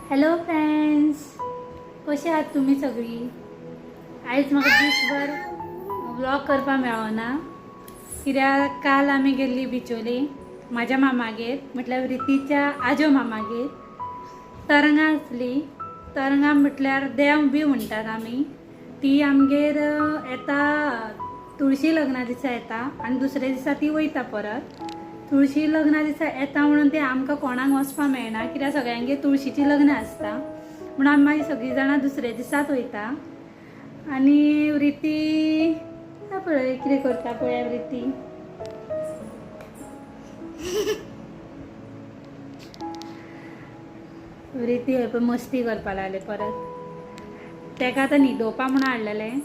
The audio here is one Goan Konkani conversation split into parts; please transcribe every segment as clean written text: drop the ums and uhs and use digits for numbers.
हॅलो फ्रेंड्स, कशे आहात तुमी सगळीं? आयज म्हाका दीसभर व्लॉग करपाक मेळना कित्याक काल आमी गेल्ली बिचोली म्हाज्या मामागेर, म्हटल्यार रितीच्या आजो मामागेर. तरंगां आसली. तरंगां म्हटल्यार देव बी म्हणटात आमी. ती आमगेर येता, तुळशी लग्ना दिसा येता आनी दुसऱ्या दिसा ती वयता परत. तुळशी लग्ना दिसा येता म्हणून ते आमकां कोणाक वचपाक मेळना कित्याक सगळ्यांगेर तुळशीची लग्नां आसता, म्हणून आमी मागीर सगळीं जाणां दुसऱ्या दिसाच वयता. आनी रिती पळय कितें करता, पळया रिती. रिती हय पळय मस्ती करपाक लागले परत. ताका आतां न्हिदोवपा म्हणून हाडलेलें,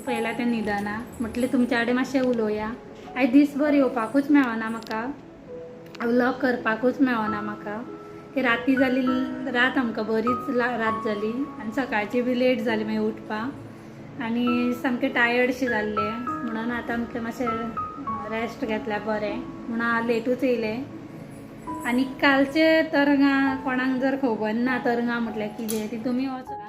पयला तें न्हिदना. म्हटलें तुमच्या कडेन मातशें उलोवया. आयज दीसभर येवपाकूच मेळना म्हाका, व्लॉग करपाकूच मेळना म्हाका. की राती जाली, रात आमकां बरीच रात जाली आनी सकाळची बी लेट जाली मागीर उठपाक आनी सामकें टायर्डशें जाल्लें. म्हणून आतां म्हटलें मातशें रेस्ट घेतल्यार बरें, म्हणून हांव लेटूच येयलें. आनी कालचे तरंगां कोणाक जर खबर ना तरंगां म्हटल्यार कितें ती, तुमी वचा.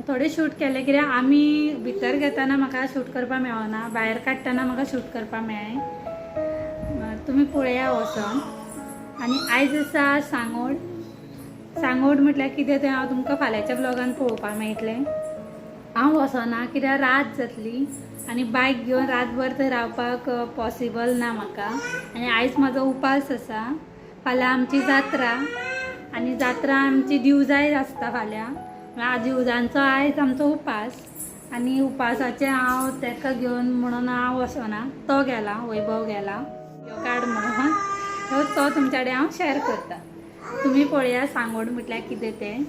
थोडे शूट केले कित्याक आमी भितर घेतना म्हाका शूट करपाक मेळना, भायर काडटना म्हाका शूट करपाक मेळ्ळें. तुमी पळया वचोन. आनी आयज आसा सांगोड. सांगोड म्हटल्यार कितें तें हांव तुमकां फाल्यांच्या ब्लॉगान पळोवपाक मेळटलें. हांव वचना कित्याक रात जातली आनी बायक घेवन रातभर थंय रावपाक पॉसिबल ना म्हाका. आनी आयज म्हाजो उपास आसा. फाल्यां आमची जात्रा आनी जात्रा आमची दिवजाय आसता फाल्यां. म्हळ्यार दिवजांचो आयज आमचो उपास आनी उपासाचें हांव ताका घेवन म्हणून हांव वचना. तो गेला, वैभव गेला ह्यो काड म्हणून, तो तुमच्या कडेन हांव शेअर करता. तुमी पळया सांगोड म्हटल्यार कितें तें.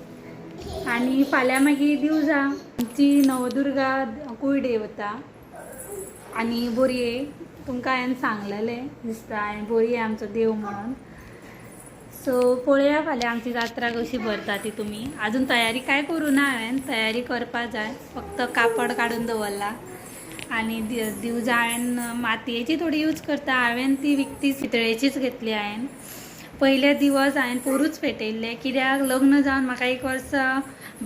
आनी फाल्यां मागीर दिवजां आमची नवदुर्गा कुळदेवता आनी बोरये तुमकां हांवें सांगलेलें दिसता हांवें बोरये आमचो देव म्हणून. सो पळया फाल्यां आमची जात्रा कशी भरता ती. तुमी अजून तयारी काय करूं ना हांवें, तयारी करपा जाय. फक्त कापड काडून दवरला आनी दिवजां हांवें मातयेची थोडी यूज करता. हांवें ती विकती पितळेचीच घेतली. हांवें पयले दिवस हांवें पोरूच पेटयल्ले कित्याक लग्न जावन म्हाका एक वर्स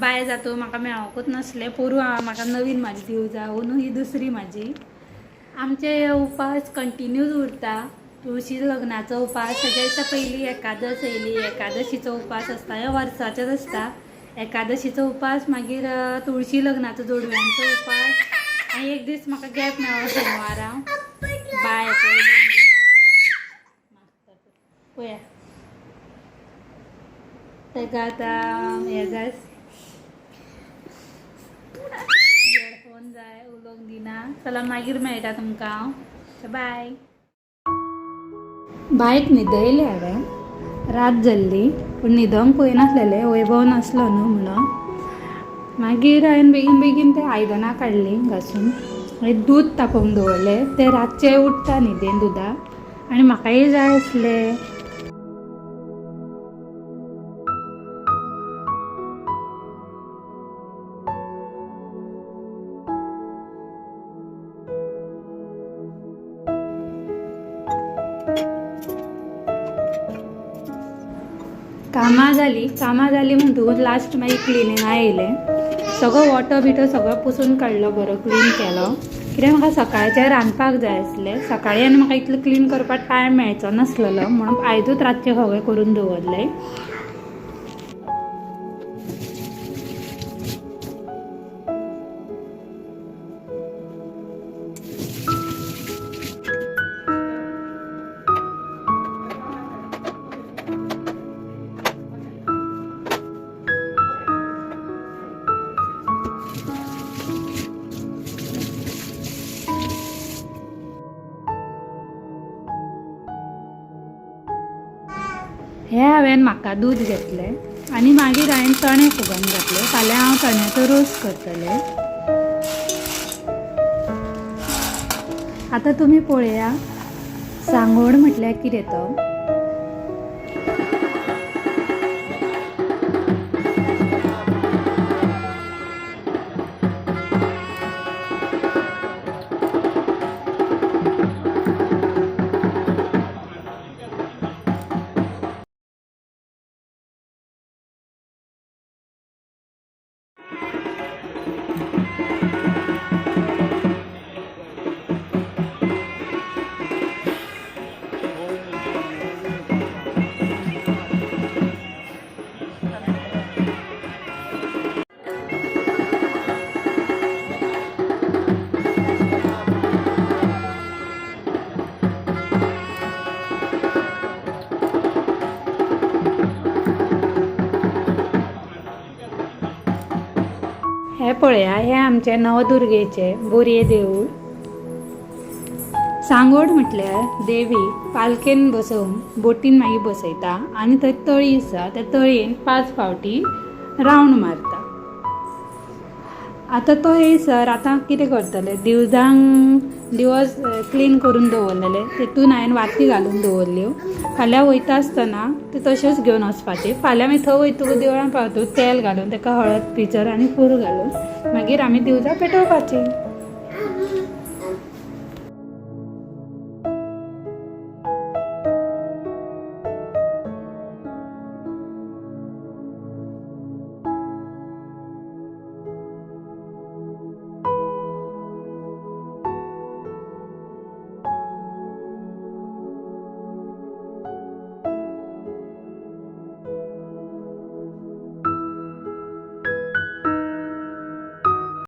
बाय जातो म्हाका मेळोकूच नासलें. पोरूं म्हाका नवीन म्हाजी दिवजां, अंदू ही दुसरी म्हाजी. आमचे उपास कंटिन्यूज उरता. तुळशी लग्नाचो उपास, तेज्या दिसा पयली एकादस येयली, एकादशीचो उपास आसता, हे वर्साचेच आसता एकादशीचो उपास. मागीर तुळशी लग्नाचो जोडव्यांचो उपास आनी एक दीस म्हाका गॅप मेळ्ळो शेनवारा. बाय पळया ताका आतां हें जाय, इयरफोन जाय, उलोवंक दिना. चला मागीर मेळटा तुमकां हांव, बाय. बायक न्हिदयलें हांवें, रात जाल्ली पूण न्हिदोंक पळयनासलेलें, वैभव नासलो न्हू म्हणून. मागीर हांवें बेगीन बेगीन ते आयदनां काडलीं घासून, मागीर दूद तापोवंक दवरलें. तें रातचें उठ्ठा न्हिदेन दुदाक आनी म्हाकाय जाय आसलें. कामां जाली, कामां जाली म्हणटकूच लास्ट मागीर क्लिनिंगा येयलें. सगळो वोटो बिटो सगळो पुसून काडलो, बरो क्लीन केलो कित्याक म्हाका सकाळचें रांदपाक जाय आसलें. सकाळीं आनी म्हाका इतलें क्लीन करपाक टायम मेळचो नासलेलो म्हणून आयजूच रातचें सगळें करून दवरलें. हे हांवें म्हाका दूद घेतलें आनी मागीर हांवें चणे फुगोवन घातले. फाल्यां हांव चण्याचो रोस करतलें. आतां तुमी पळया सांगोड म्हटल्यार कितें तो. हें पळया, हें आमचें नवदुर्गेचें बोरये देवूळ. सांगोड म्हटल्यार देवी पालकेन बसोवन बोटीन मागीर बसयता आनी थंय तळी आसा, त्या तळयेन 5 फावटी रावंड मारता. आतां तो येयसर आतां कितें करतले, दिवजांक दिवज क्लीन करून दवरलेले, तेतून हांवें वाती घालून दवरल्यो. फाल्यां वयता आसतना ते तश्योच घेवन वचपाचे. फाल्यां मागीर थंय वयतकूच देवळान पावतकूच तेल घालून ताका हळद पिंजर आनी फूल घालून मागीर आमी दिवजां पेटोवपाची.